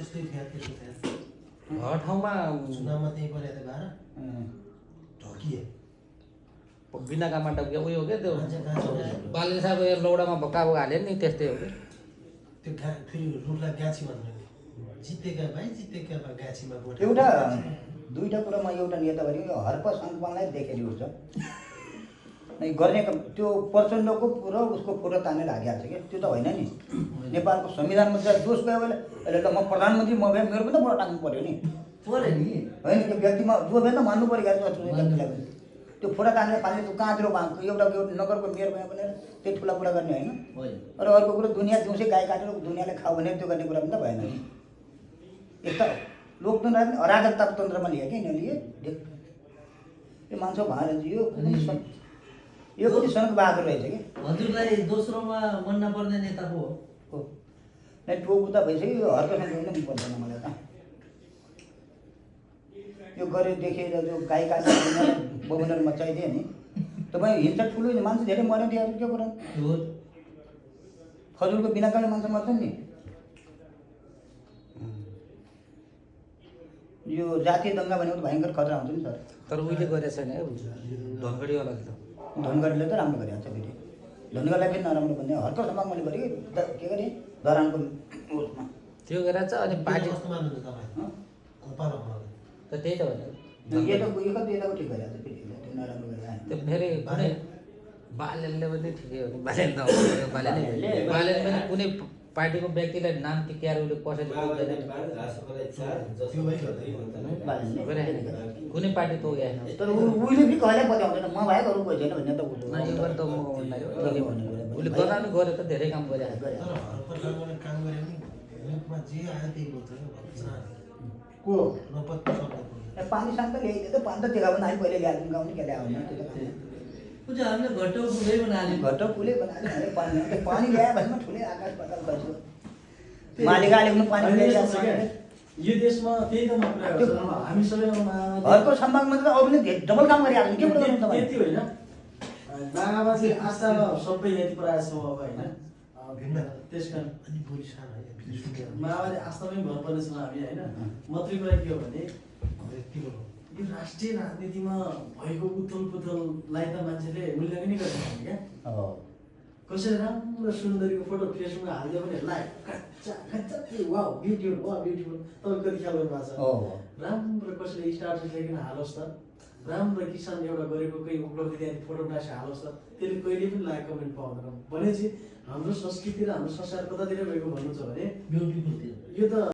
त्यस्तै थियो त्यस्तो थियो घर ठाउँमा चुनावमा त्यही परेको थियो बाह्र ढकिए बिना काममा टक्के उयो हो क्या त्यो मान्छे कहाँ छ बालिन साहब लौडामा भक्का हाल्यो नि त्यस्तै हो कि त्यो फेरि रुखलाई गाछी भन्नु नि जितेका भाइ जितेका भाइ गाछीमा भोट एउटा दुईटा कुरामा एउटा नेता भने हर्प सङ्कमानलाई देखेर उठ्छ गर्ने त्यो प्रचण्डको र उसको फोटो तानेर हालिहाल्छ कि त्यो त होइन नि नेपालको संविधानमा चाहिँ दोष गयो भने अहिले त म प्रधानमन्त्री म भए मेरो पनि त फोटो टाक्नु पऱ्यो नि होइन त्यो व्यक्तिमा जो भए त मान्नु पऱ्यो व्यक्तिलाई पनि त्यो फोटो तानेर पाल्ने त्यो कहाँतिर एउटा नगरको मेयर भयो भनेर त्यही ठुला कुरा गर्ने होइन र अर्को कुरो दुनियाँ दिउँसै गाई काटेर दुनियाँले खाऊ भने त्यो गर्ने कुरा पनि त भएन नि यस्ता लोकतन्त्र पनि अराजकतान्तन्त्रमा लिए कि यिनीहरूले यो मान्छे भएर यो पनि सनक बहादुर रहेछ कि हजुरलाई दोस्रोमा मन नपर्ने नेता हो नै टोक उता भइसक्यो यो हर्कसँग पनि पर्दैन मलाई त यो गरे देखेर जो गाई काटेर बगुनर मचाइदियो नि तपाईँ हिंसा ठुलो मान्छे धेरै मर्यो दिएर के कुरा खजुरको बिना काट्ने मान्छे मर्छ नि यो जातीय दङ्गा भनेको त भयङ्कर खतरा हुन्छ नि सर तर उहिले गरेको छैन है धनगढीवाला त धनगढीले त राम्रो गरिहाल्छ फेरि धनगढीलाई पनि नराम्रो भन्ने हर्क सम्भाग मैले गरेँ के गरेँ धरानको उसमा त्यो गरेर चाहिँ अनि पार्टी कस्तो मान्नुहुन्छ तपाईँ गोपालमा त त्यही त भने यो त यताको ठिक गरिहाल्छ फेरि त्यो नराम्रो गरेर त्यो फेरि कुनै बालेनले पनि ठिकै हो नि बालेन त बालेन पनि कुनै पार्टीको व्यक्तिलाई नाम टिकाएर उसले कसैले बोल्दैन कुनै पार्टी तोकेन तर उसले पनि कहिले बताउँदैन म बाहेक अरू कोही छैन भन्ने त यो पनि त उसले गर्दा पनि गरे त धेरै काम गरे तर हरप्रकारले काम गरे पनि मुखमा जे आयो त्यही बोल्छ को नपत्ता शब्द पानी शान्त ल्याइदियो त पानी त त्यहाँ पनि अहिले पहिले ल्याएर गाउने के ल्यायो भने त्यो त पूजा हामीले घट्टो पुरै बनाल्यो घट्टो पुलै बनायो अरे पानी पानी ल्यायो भने ठुलै आकाश पाताल गर्छ मालिकाले पनि पानी ल्याइदिन्छ यो देशमा त्यही त म कुरा गर्छु हामी सबैमा घरको सम्भागमा त अरूले डबल काम गरिहाल्छ के बोल्नु तपाईँ यति होइन माओवादी आस्था सबै यति प्रायः छ अब होइन त्यसकारण अनि बोली सानो माओवादी आस्थामै भर पर्नेछ हामी होइन मात्रै कुरा के हो भने व्यक्तिगत यो राष्ट्रिय राजनीतिमा भएको उथल पुथललाई त मान्छेले मूल्याङ्कन गर्छ क्या कसैले राम्रो सुन्दरीको फोटो फेसबुकमा हालिदियो भने लाइक कच्चा कच्चा ए वाउ ब्युटिफुल तपाईँ कति ख्याल गर्नुभएको छ राम्रो कसैले स्टाटस लेखेर हालोस् त राम्रो किसान एउटा गरेको केही उपलब्धि त्यहाँ फोटो बनाएर हालोस् त त्यसले कहिले पनि लाइक कमेन्ट पाउँदैन भनेपछि हाम्रो संस्कृति र हाम्रो संस्कार कतातिर गएको भन्नु छ भने ब्युटिफुल यो त